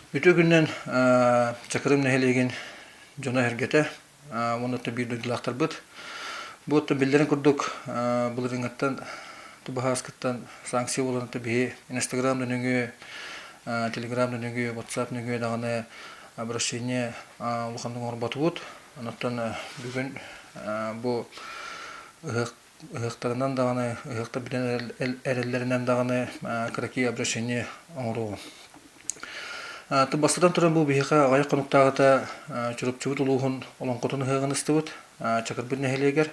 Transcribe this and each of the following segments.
Үтүө күнүнэн Чакырым нэһилиэгин дьоно-сэргэтэ уонна биир дойдулаахтарбыт. Бу оттон биллэрин курдук былырыыҥҥыттан тубаһааскыттан санкция буолан биһи Инстаграм нөҥүө, Телеграм нөҥүө, WhatsApp нөҥүө даҕаны обращение улаханнык оҥорботубут. Онон бүгүн бу ыһыах Ыһыахтарынан даҕаны, ыһыахтар бүтэн эрэллэринэн даҕаны кыракый обращение оҥоруоҕум. Бастатан туран бу биһиэхэ аҕыйах хонуктааҕыта Чурапчыбыт улууһун олоҥхотун ыһыаҕын ыстыбыт. Чакырбыт нэһилиэгэр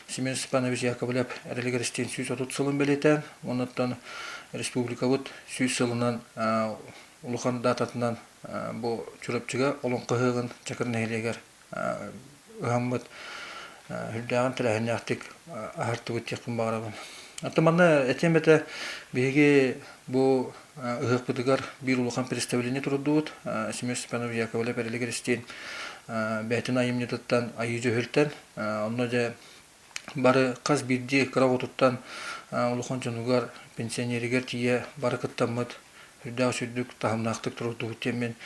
Семен Степанович Яковлев эрэлигэр истиин 130 сылын бэлиэтээн, оннуттан республикабыт 100 сылынан улахан дататынан бу Чурапчыга олоҥхо ыһыаҕын Чакыр нэһилиэгэр ыһаммыт үрдээҕин тэрээһиннээхтик аһартыбыт диэхпин баҕарабын. Оттон манна этиэм этэ, биһиги бу ыһыахпытыгар биир улахан представление турдубут. Семен Степанович Яковлев Эрилик Эристиин бэйэтин айымньытыттан Айыы Дьөһүлтэн онно дьэ бары хас биирдии кыра оҕотуттан улахан дьонугар, пенсионеригэр тиийэ бары кыттаммыт үрдээх сүрдүк таһымнаахтык турдубут диэммин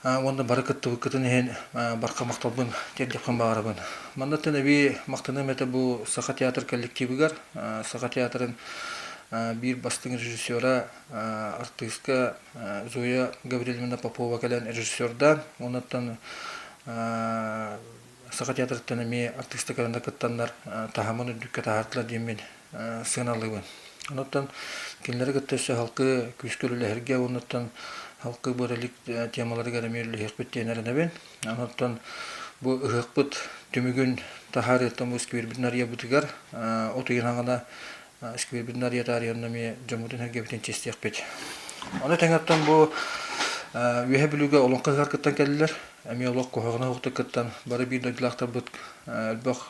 уонна бары кыттыбыккытын иһин барха махталбын тиэрдиэхпин баҕарабын. Маннаттан эбии махтаныам этэ бу Саха театр коллективыгар, Саха театрын биир бастыҥ режиссера, артыыска Зоя Гаврильевна Попова кэлэн режиссердаан, оннуттан Саха театрыттан эмиэ артыыстар кэлэн кыттаннар таһымын үрдүккэ таһаардылар диэммин сыаналыыбын. Онуттан кинилэри кытта өссө халкы күүскэ үлэлэһэргэ уоннуттан халкы бу эрэлик темаларыгар эмиэ үлэлэһиэхпит диэн эрэнэбин. Онуттан бу ыһыахпыт түмүгүн таһаарыаттан бу сквербитин арыйабытыгар от ыйын аҕана сквербитин арыйа таарыйан эмиэ дьоммутун сэргэбитин чистиэхпит. Ону тэҥэттэн бу Үөһэ Бүлүүгэ олоҥхо ыһыаҕар кыттан кэллилэр. Эмиэ олох куһаҕана суохтук кыттан бары биир дойдулаахтарбыт элбэх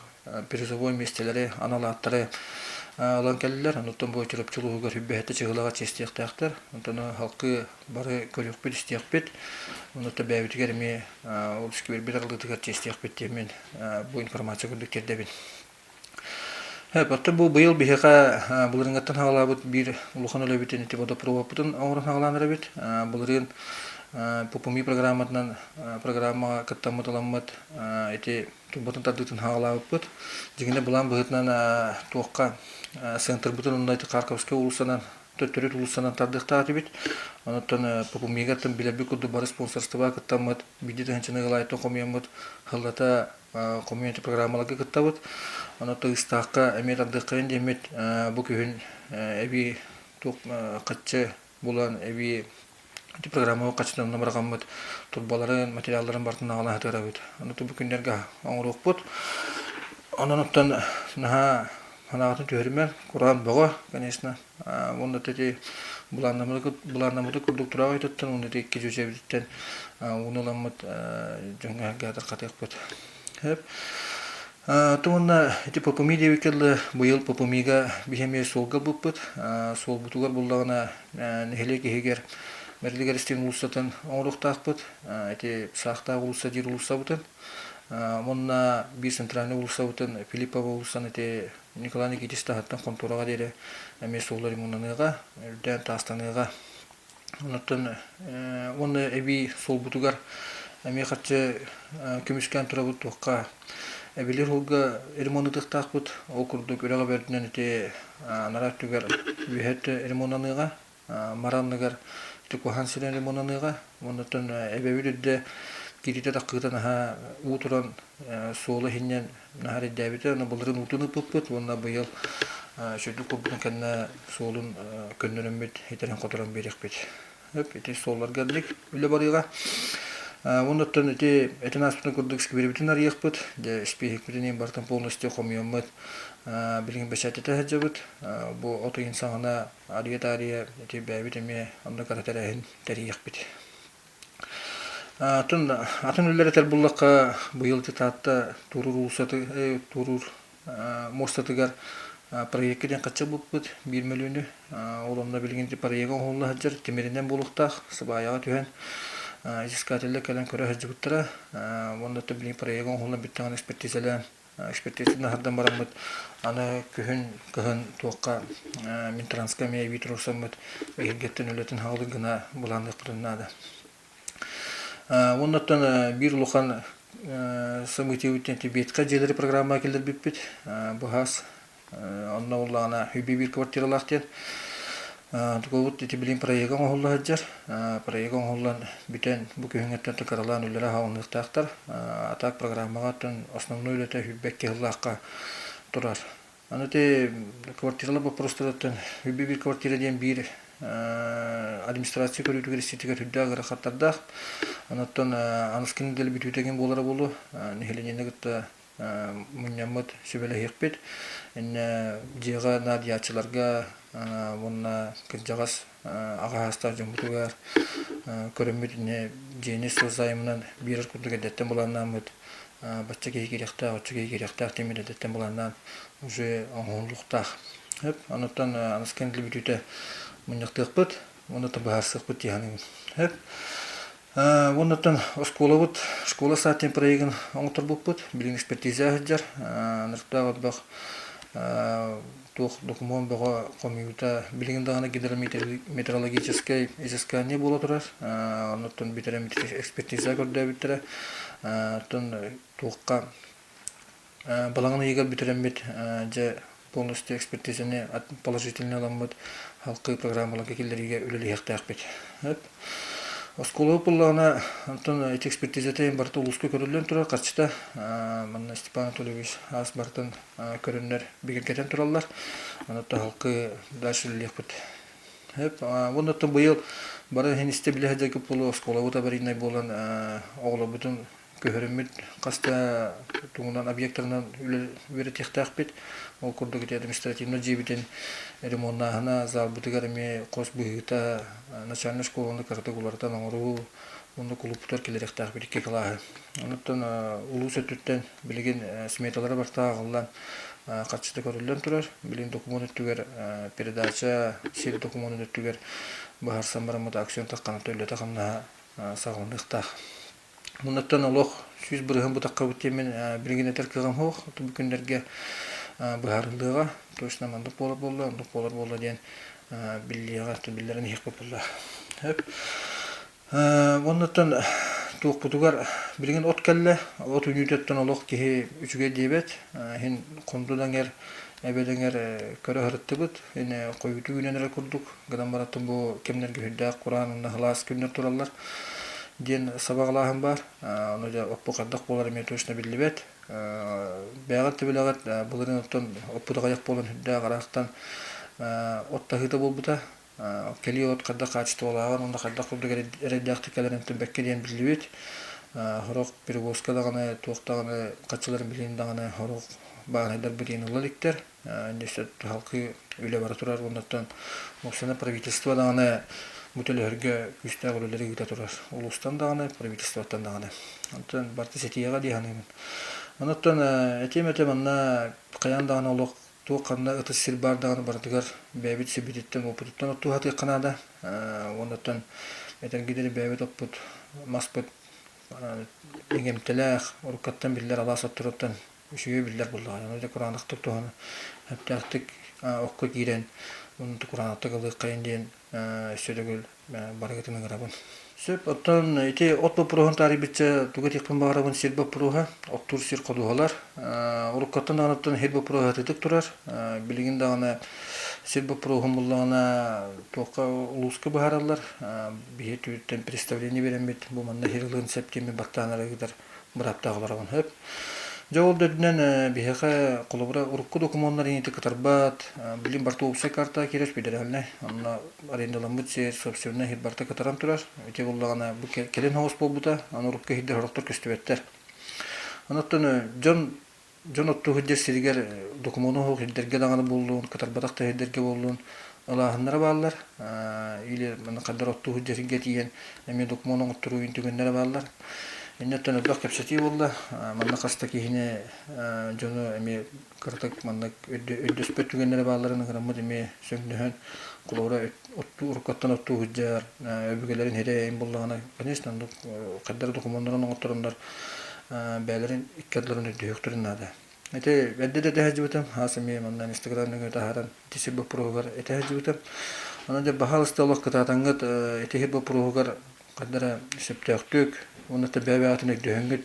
призовой миэстэлэри, анал ааттары ылан кэллилэр. Онуттан бу Чурапчы улууһугар сүбэһитэ чыһылаҕа чиэстиэхтээхтэр. Онтон халкы бары көрүөхпүт-истиэхпит. Онуттан бэйэбитигэр эмиэ ол сквербит арыллыытыгар чиэстиэхпит диэммин бу информация курдук тиэрдэбин. Оттон бу быйыл биһиэхэ былырыыҥҥыттан саҕалаабыт биир улахан үлэбитин ити водопроводпытын оҥорон саҕалаан эрэбит. Былырыын ППМИ программатынан программаҕа кыттаммыт ыламмыт ити турбатын тардыытын саҕалаабыппыт. Дьиҥинэ былаан быһыытынан туохха центрбытын онно ити Харьковскай уулуссанан төттөрү уулуссанан тардыахтаах этибит. Онуттан ППМИ-га билэрбит курдук бары спонсорствоҕа кыттаммыт, биирдии тыһыынчаны ылаайтан хомуйаммыт, сыллата комьюнити программаларга кыттабыт. Онон Ыыстаахха эмиэ тардыаххайын диэммит бу күһүн эбии туох хаччы булан эбии ити программаҕа хаччытынан быраҕаммыт турбаларын, материалларын барытын аҕалан сытыарабыт. Ону бу күннэргэ оҥоруохпут. Онон оттон наһаа санааҕытын түһэримэн, кураан бөҕө, конечно. Уонна ити былааннаммыты курдук тураах ыйтыттан уонна ити икки дьүдьэбититтэн ууну ыламмыт дьоҥҥо хатыахпыт. Уонна ити ППМИ диэбиккэ дылы быйыл ППМИга биһи эмиэ суолга ылбыппыт. Суолбутугар буллаҕына нэһилиэк иһигэр Мэрилигэр истиҥ уулуссатын оҥоруохтаахпыт. Ити Саахтаах уулусса диир уулуссабытын. Уонна биир центральный уулуссабытын Филиппова уулуссаны ити Николай Никитич таһыттан хонтуораҕа диэри эмиэ суоллар ремоннаныаҕа, үрдээн таастаныаҕа. Онуттан уонна эбии суолбутугар эмиэ харчы көмүскээн турабыт туохха эбилир уолга ремоннатыахтаахпыт. Ол курдук үрэҕи бэрдинэн ити анараа өттүгэр үөһэ өттө ремоннаныаҕа. Мара анныгар Тукуһан сирин ремоннаныаҕа. Оннуттан эбэбит үрдэ киириитэ таххыыта наһаа уу туран суола иһинньэн наһаа эрэйдээбитэ. Ону былырыын уутун ыыппыппыт уонна быйыл сүрдүк буолбутун кэннэ суолун көннөрөммүт итэрэн-хоторон биэриэхпит. Ити суолларга элбик үлэ барыаҕа. Оннуттан ити этин ааспытын курдук сквербитин арыйыахпыт. Дьэ, испииһэкпитин барытын полностью хомуйаммыт билигин бэчээттэтэ сылдьабыт. Бу от ыйын саҕана Арыйа-таарыйа ити бэйэбит эмиэ онно кыра тэрээһин тэрийиэхпит. Атын атын үлэлэр этэр буллахха быйыл Таатта туруур уулуссаты туруур муостатыгар проекка диэн хачча булпут 1 мөлүйүөнү. Ол онно билигин проега оҥоһулла сылдьар тимиринэн буолуохтаах сыбаайаҕа түһэн изыскателлэр кэлэн көрө сылдьыбыттара. Уонна билигин проега оҥоһуллан бүттэҕинэ экспертизалаан экспертизаны аһардан бараммыт аны күһүн кыһын туохха Минтранска эмиэ эбии туруорсаммыт эһиргэттэн үлэтин хаалыр гына былаанныахпытын наада. Уоннаттан биир улахан событиебыт Тибетка дьиэлэри программаҕа киллэрбиппит. Бу хаас онно улаана үбү биир квартиралаах диэн. Тугубут ити билин проега оҥоһулла сылдьар. Проега оҥоһуллан бүтэн бу күһүҥҥэттэн кыралаан үлэлэр аһаҕыныахтаахтар. А так программаҕа оттон основной үлэтэ 22 сыллаахха турар. Аны ити квартиралар боппуруостарыттан үбү биир квартира диэн биир администрация көрүүтүгэр истиитигэр үрдээх ыарахаттардаах. Онуттан аныскын нэдиэлэ бүтүүтэ игин буолара буолуо. Нэһилиэнньэни кытта мунньаммыт сүбэлэһиэхпит. Иннэ дьиэҕэ наадыйааччыларга уонна кырдьаҕас аҕа саастаах дьоммутугар көрөммүт иннэ дьиэни соцзаймынан биэрэр курдук эрдэттэн былааннааммыт бачча киһи киириэхтээх, оччо киһи киириэхтээх диэн эрдэттэн былааннаан уже оҥоһуллуохтаах. Сөп. Онуттан аныскы нэдиэлэ бүтүүтэ мунньахтыахпыт, уонна быһаарсыахпыт дии саныыбын. Сөп. Уоннаттан оскуолабыт школа сад диэн проегын оҥотторбуппут. Билигин экспертиза сылдьар. Ныртаах элбэх туох докумуон бөҕө хомуйуута билигин даҕаны гидрометеорологическай изыскание буола турар. Оннуттан бүтэрэн экспертиза көрдөөбүттэрэ. Оттон туохха балаҕан ыйыгар бүтэрэммит дьэ полностью экспертизаны положительно ыламмыт халкы программаларга киллэриигэ үлэлиэхтээхпит. Оскуола буоллаҕына, онтон ити экспертизата барыта улууска көрүллэн турар харчыта. Манна Степан Анатольевич аас барытын көрөннөр бигэргэтэн тураллар. Онон халкы дальше үлэлиэхпит. Уонна быйыл бары иһин истэ билэ сылдьаргыт буолуо, оскуолабыт аварийнай буолан оҕолорбутун көһөрүммүт хас да туһунан объектарынан үөрэтиэхтээхпит. Ол курдук ити административнай дьиэбитин ремоннааһына, залбытыгар эмиэ хос быһыыта, начальнай школаны кыратык уларытан оҥоруу уонна кулууппутугар киллэриэхтээхпит икки кылааһы. Онуттан улуус өттүттэн билигин сметалара барыта ааҕыллан харчыта көрүллэн турар. Билигин докумуон өттүгэр передача сир докумуонун өттүгэр быһаарсан бараммыт акцион тахханата үлэтэ-хамнаһа саҕаланыахтаах. Муннуттан олох 100% бутаххабыт диэммин билигин этэр кыаҕым суох. Бу күннэргэ быһаарыллыаҕа. Точно маннык буолар буолла, оннук буолар буолла диэн биллиэҕэ, биллэрэн иһиэхпит буолла. Сөп. Оннуттан туохпутугар билигин от кэллэ. От үүнүүтүттэн олох киһи үчүгэй диэбэт. Иһин хонду дэҥэр, эбэ дэҥэр көрө сырыттыбыт. Ини хойутуу үүнэн эрэр курдук. Гынан бараттан бу кэмнэргэ сүрдээх кураан уонна сылаас күннэр тураллар диэн сабаҕалааһын баар. Ону дьэ оппу хайдах буолар эмиэ точно биллибэт. Бэйэҕит да билэҕит, былырыын оттон оппут аҕыйах буолан сүрдээх ыраахтан от таһыыта буолбута. Кэлии от хайдах хаачыстыбалааҕын уонна хайдах курдук эрэйдээхтик кэлэрин бэккэ диэн биллибит. Сорох перевозка даҕаны, туох даҕаны хаччыларын билигин даҕаны сорох бааһынайдар билигин ыла иликтэр. Өссө халкы үлэ бара турар уоннаттан уопсайынан правительство даҕаны бу төлөһөргө күүстээх үлэлэри ыыта турар. Улуустан даҕаны, правительствоттан даҕаны. Онтон барыта сэтиэҕэ дии саныыбын. Онуттан этиэм этэ манна хайаан даҕаны олох туох ханна ытыс сир баар даҕаны барытыгар бэйэбит сирбититтэн уоппутуттан оттуу сатыахха наада. Уоннаттан этэргэ диэри бэйэбит оппут маспыт иҥэмтэлээх, уруккаттан биллэр алаас отторуттан үчүгэй биллэр буоллаҕа. Ону дьэ кураанахтык туһана сөптөөхтүк окко киирэн уонна кураанахтык ылыаххайын диэн өссө төгүл барыгытын ыҥырабын. Сөп, оттон ити от боппуруоһун таарыйбычча тугу этиэхпин баҕарабын сир боппуруоһа, оттуур сир ходуһалар. Уруккаттан даҕаныттан сир боппуруоһа ытытык турар. Билигин даҕаны сир боппуруоһун буллаҕына туохха улууска быһаараллар. Биһи түүттэн представление биэрэммит бу манна сир ылыан сөп диэммит баттаан эрэ ыытар бырааптаах олоробун сөп. Дьэ ол да үрдүнэн биһиэхэ холобура урукку докумуоннар иҥити кытарбат, билим барыта уопсай карта киирэр федеральнай, онно арендаламмыт сир, собственнай сир барыта кытаран турар. Ити буоллаҕына бу кэлин соҕус буолбута, аны урукку иһирдэр сорохтор көстүбэттэр. Онон дьон Дьон оттуу сылдьар сиригэр докумуону оһох ирдэргэ даҕаны буоллун, кытарбатах да сирдэргэ буоллун, ылааһыннара бааллар. Или манна ханна оттуу сылдьар сиргэ тиийэн эмиэ докумуон оҥотторуу түгэннэрэ бааллар. Инньэттэн элбэх кэпсэтии буолла. Манна хас да киһини дьону эмиэ кыратык маннык өйдөспөт түгэннэрэ баалларын ыҥыраммыт эмиэ сөҥнөһөн, холобура оттуу уруккаттан оттуу сылдьар өбүгэлэрин сирэ буоллаҕына, конечно, оннук хайдах докумуоннарын оҥоттороннор бэйэлэрин икки ардыларын өйдөһүөхтэрин наада. Ити эрдэ да этэ сылдьыбытым, хас эмиэ манна Инстаграм нөҥүө таһааран ити сир боппуруоһугар этэ сылдьыбытым. Онон дьэ баһаалыста олох кытаатаҥҥыт ити сир боппуруоһугар хайдах эрэ сөптөөхтүк, Уонна бэйэ-бэйэҕитин өйдөһөҥҥүт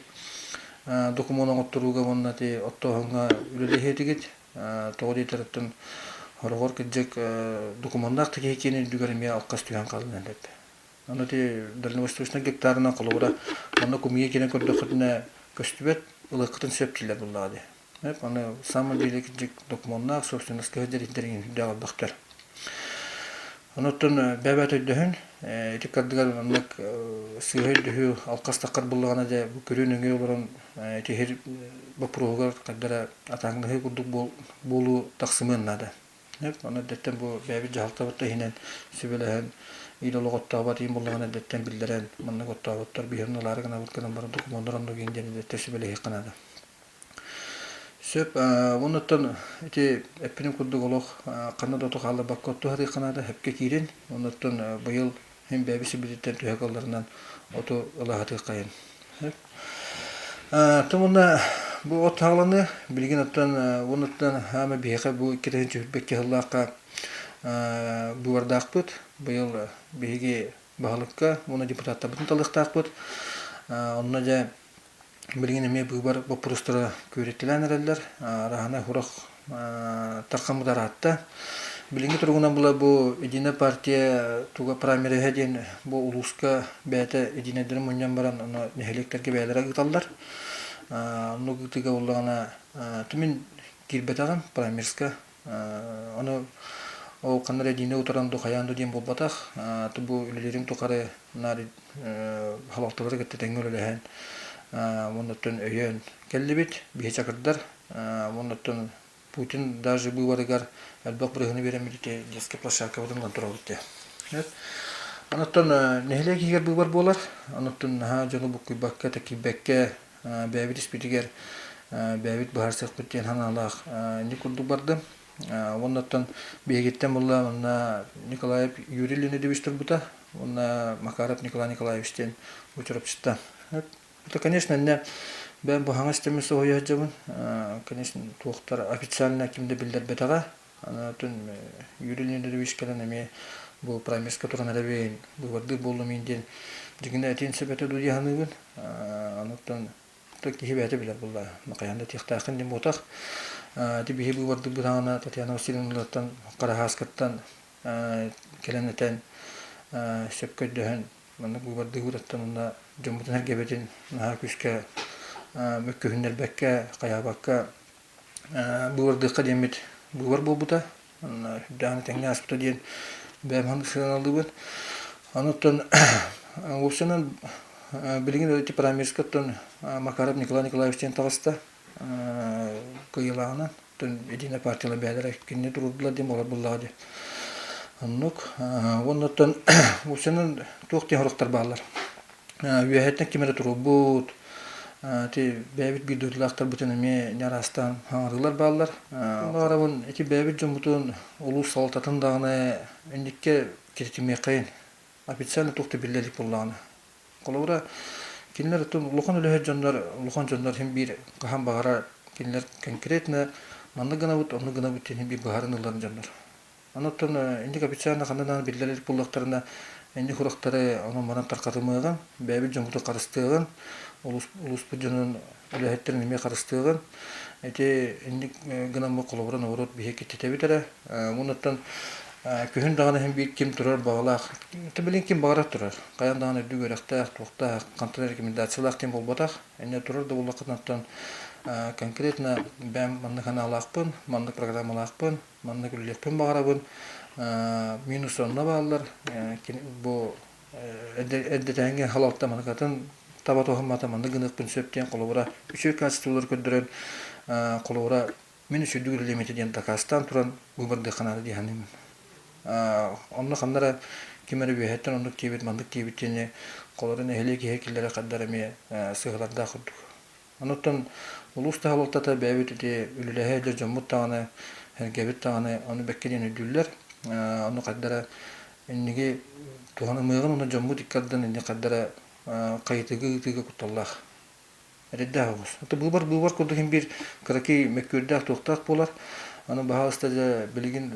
докумуон оҥотторууга уонна ити оттооһуҥҥа үлэлэһиэтигит. Тоҕо диэтэр оттон хороҕор кырдьык докумуоннаах да киһи киэнин үрдүгэр эмиэ алкас түһэн хаалан эрэт. Аны ити дальневосточнай гектарынан холобура манна кумуйа киирэн көрдөххүтүнэ көстүбэт ылыаххытын сөп дииллэр буоллаҕа дии. Аны самом деле кырдьык докумуоннаах собственноска сылдьар иһиттэрин үрдээх элбэхтэр. Онуттан бэйэ-бэйэтэ өйдөһүн, ити кардыгар маннык сыыһа өйдөһүү алкас таххар буллаҕына дьэ бу көрүү нөҥүө олорон ити иһир боппуруоһугар хайдара атааҥнаһыы курдук буолуу тахсымыан наада. Ону эрдэттэн бу бэйэбит дьаһалтабыт да иһинэн сүбэлэһэн иил олох оттообот иин буллаҕына эрдэттэн биллэрэн маннык оттооботтор биһиэн ылаары гынабыт гынан баран докумуоннар оннук иин диэн эрдэттэн сүбэлэһиэххэ наада. Сөп. Оннуттан ити эппитим курдук олох ханна да оту хаалларбакка отту наада сөпкө киирин. Оннуттан быйыл мин бэйэбит сирбититтэн түһэ калларынан оту ылаһатыаххайын. Тумуна бу от хааланы билигин оттон оннуттан хаама биһиэхэ бу 2022 сыллаахха быыбардаахпыт. Быйыл биһиги баһылыкка уонна депутаттарбытын талыахтаахпыт. Онно дьэ Билигин эмиэ быыбар боппуруостара күөрэттилээн эрэллэр. Араһына сурах тархаммыт араатта. Билиҥҥи туругунан була бу Единая партия туга праймериһэ диэн бу улууска бэйэтэ единэйдэрин мунньан баран ону нэһилиэктэргэ бэйэлэрэ ыыталлар. Оннук ыытыыга буоллаҕына түмүн киирбэтэҕим праймерска. Ону ол ханна эрэ Едиинэ утаран ду хайаан ду диэн буолбатах. Бу үлэлиирим тухары наар халалталары кытта тэҥҥэ үлэлэһэн уоннаттан өйөөн кэллибит. Биһи чакырдар. Уоннаттан Путин даже быыбарыгар элбэх бырыһыны биэрэммит ити детскай площадкабытын ылан турабыт диye. Онуттан нэһилиэк иһигэр быыбар буолар. Онуттан наһаа дьону буккуйбакка, тэкийбэккэ бэйэбит испитигэр бэйэбит быһаарсыахпыт диэн санаалаах инник курдук бардым. Уоннаттан биһигиттэн булла онно Николаев Юрий Леонидович турбута уонна Макаров Николай Николаевич диэн Чурапчыттан. Это, конечно, инне бэйэм быһаҥа истэммин соһуйа сылдьабын. Конечно, туохтар официально ким да биллэрбэтэҕэ. Аны Юрий Леонидович кэлэн эмиэ бу праймерска туран эрэбин, быыбардыыр буоллум диэн дьиҥинэ этиэн сөп этэ дуу дии саныыбын. Онуттан киһи бэйэтэ билэр буолла. Хайаан да тиэхтээххин диэн буотах. Ити биһи быыбардыырбыт аҕана Татьяна Васильевналартан Хараһааскаттан кэлэн этэн сөпкө өйдөһөн маннык быыбардыыбытыттан уонна дьоммутун эргэбитин наһаа күүскэ мөккүһүннэрбэккэ, хайаабакка быыбардыахха диэммит быыбар буолбута. Онно үрдээҕин тэҥҥэ ааспыта диэн бэйэм сыаналыыбын. Онуттан уопсайынан билигин ити промежкаттан Макаров Николай Николаевич диэн таҕыста кыайыылааҕынан. Оттон Единая партиялар бэйэлэрэ кинини туруордулар диэн буолар буоллаҕа дии. Оннук. Уонна оттон уопсайынан туох диэн сорохтор бааллар. Үөһэттэн ким эрэ туруорбут, ити бэйэбит биир дойдулаахтарбытын эмиэ не араастаан хаҥарыылар бааллар. Баҕарабын ити бэйэбит дьоммутун улуус салалтатын даҕаны инниккэ киртимиэххэйин. Официально туох да биллэ илик буоллаҕына. Холобура, кинилэр оттон улахан үлэһит дьоннор, улахан дьоннор син биир хаһан баҕарар кинилэр конкретно маннык гынабыт, оннук гынабыт диэн биир быһааран ылар дьоннор. Онуттан инник официально ханна даҕаны биллэр илик буоллахтарына, инник сурахтары онон-манан тарҕатымыаҕын, бэйэбит дьоммутун харыстыаҕын, улууспут дьонун үлэһиттэрин эмиэ харыстыаҕын. Ити инник гынаммыт холобура норуот биһиги киттитэбит эрэ. Онуттан күһүн даҕаны иһин биир ким турар баҕалаах, билин ким баҕарар турар. Хайан даҕаны үрдүк үөрэхтээх, туохтаах, хантан рекомендациялаах диэн буолбатах. Инньэ турар да буоллаххытына конкретно бэйэм маннык санаалаахпын, маннык программалаахпын, маннык үлэлиэхпин баҕарабын. Минус онно бааллар. Бу эрдэтээҥҥи халалта маныкатын таба туһаммата маннык гыныахпын сөп диэн холобура үчүгэй качестволары көрдөрөн холобура мин үчүгдүк үлэлиэм этэ диэн дакаастаан туран выбордыахха наада дии саныыбын. Онно ханна эрэ ким эрэ үөһэттэн оннук диэбит, маннык диэбит диэни холобура нэһилиэк иһэ киллэрэ ханна эрэ эмиэ сыһылардаах курдук. Онуттан улуус таһалалтата бэйэбит ити үлэлэһэ сылдьар дьоммут даҕаны, эргэбит даҕаны ону бэккэ диэн өйдүүллэр. Ону хайдара инниги туһанымыаҕын уонна дьоммут икки ардынан инни хайдара хайытыыга ыытыыга кутталлаах. Эрэйдээх оҕус. Это быыбар быыбар курдук иһин биир кыракый мөккүөрдээх туохтаах буолар. Аны баһаалыста дьэ билигин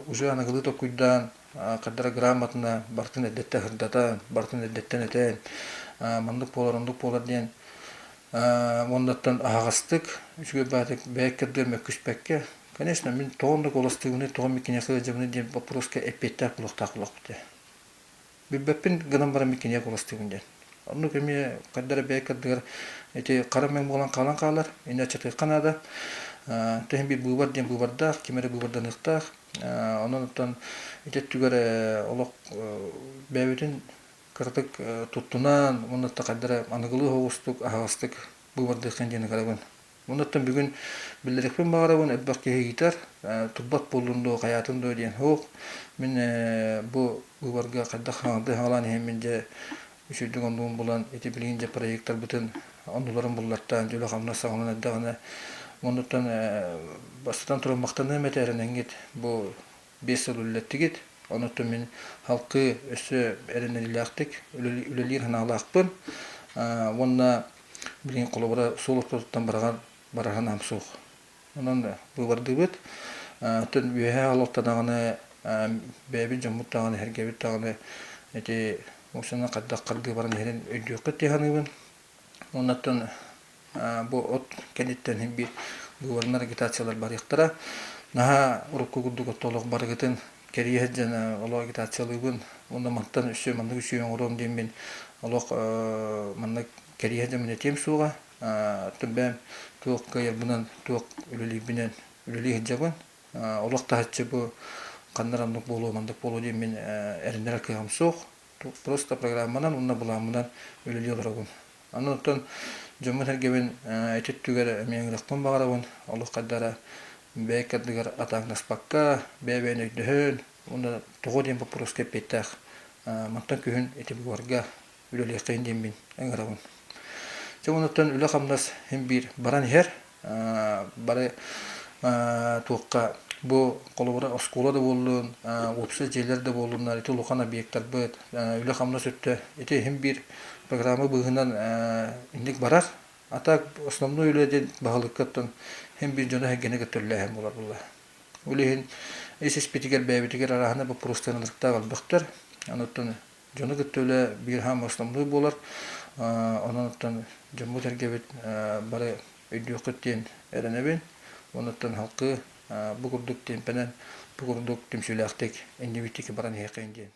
уже аныгылыы толкуйдаан, хардара грамотно барытын эрдэттэн сырдатан, барытын эрдэттэн этэн, Маннык буолар, оннук буолар диэн уоннаттан аһаҕастык, үчүгэй баҕайытык бэйэ кырдыар мөккүспэккэ, конечно, мин тоҕо оннук олостуубунуй, тоҕо мин киниэхэ ыалдьабыный диэн боппуруоска эппиэттээх буолуохтаах буолуохпут ээ. Билбэппин гынан баран мин киниэхэ куоластыыбын диэн. Оннук эмиэ хайдах эрэ бэйэ кырдыгар ити хара мэҥ буолан хаалан хаалар, инньэ аччатыахха наада. Төһөн биир быыбар диэн быыбардаах, ким эрэ быыбарданыахтаах. Онон оттон ити өттүгэр олох бэйэбитин кыратык туттунан уонна хайдах эрэ аныгылыы соҕустук, аһаҕастык быыбардыаххын диэн ыҥырабын. Оннуттан бүгүн биллэриэхпин баҕарабын, элбэх киһи ыйытар, турбат буоллун дуо, хайаатын дуо диэн. Суох, мин бу быыбарга хайдах хаҥалыы хаҥалаан иһэммин дьэ үчүгэйдик оннубун булан, ити билигин дьэ проекттарбытын оннуларын буллартаан, дьэ үлэ-хамнас саҕаланан эрдэҕинэ, оннуттан бастатан туран махтаныам этэ эрэнэҥҥит бу 5 сыл үлэлэттигит. Онуттан мин халкы өссө эрэнэриилээхтик үлэлиир санаалаахпын. Уонна билигин холобура суол ортотуттан бараҕар бараһан аам суох. Онон быыбардыыбыт. Оттон үөһээ олохто даҕаны бэйэбит дьоммут даҕаны, сэргэбит даҕаны ити муусанан хайдах хардыы баран иһэрин өйдүөххүт дии саныыбын. Оннуттан бу от кэнниттэн син биир быыбарынар агитациялар барыахтара. Наһаа урукку курдук отто олох барыгытын кэрийэ сылдьан олох агитациялыыбын уонна мантан өссө маннык үчүгэй оҥоруом диэммин олох маннык кэрийэ сылдьаммын этиэм суоҕа. Оттон бэйэм туох кыайарбынан, туох үлэлиирбинэн үлэлии сылдьабын. Олох таһыччы бу ханна эрэ оннук буолуо, маннык буолуо диэммин эрэннэрэр кыаҕым суох. Просто программанан уонна былааммынан үлэлии олоробун. Аны оттон дьоммун-сэргэбин ити өттүгэр эмиэ ыҥырыахпын баҕарабын. Олох хайдара бэйэ кырдыгар атааҥнаспакка, бэйэ-бэйэни өйдөһөн уонна тоҕо диэн боппуруоска эппиэттээх мантан күһүн ити буорга үлэлиэххэйин диэммин ыҥырабын. Дьэ онуттан үлэ-хамнас син биир баран иһэр. Бары туохха бу холобура оскуола да буоллун, уопсай дьиэлэр да буоллуннар, ити улахан объектарбыт, үлэ-хамнас өттө ити иһин биир программа быыһынан инник барар. А так основной үлэ диэн баһылыкка син биир дьону-сэргэни кытта үлэлээһин буолар буолла. Ол иһин ис-испитигэр бэйэбитигэр арааһына боппуруостарын ылыктаах элбэхтэр. Онуттан дьону кытта үлэ биир хаама основной буолар. Онон оттон дьоммут-сэргэбит бары өйдүөххүт диэн эрэнэбин. Онуттан халкы бу курдук тиэмпэнэн, бу курдук түмсүүлээхтик иннибит диэки баран иһиэххэйин диэн.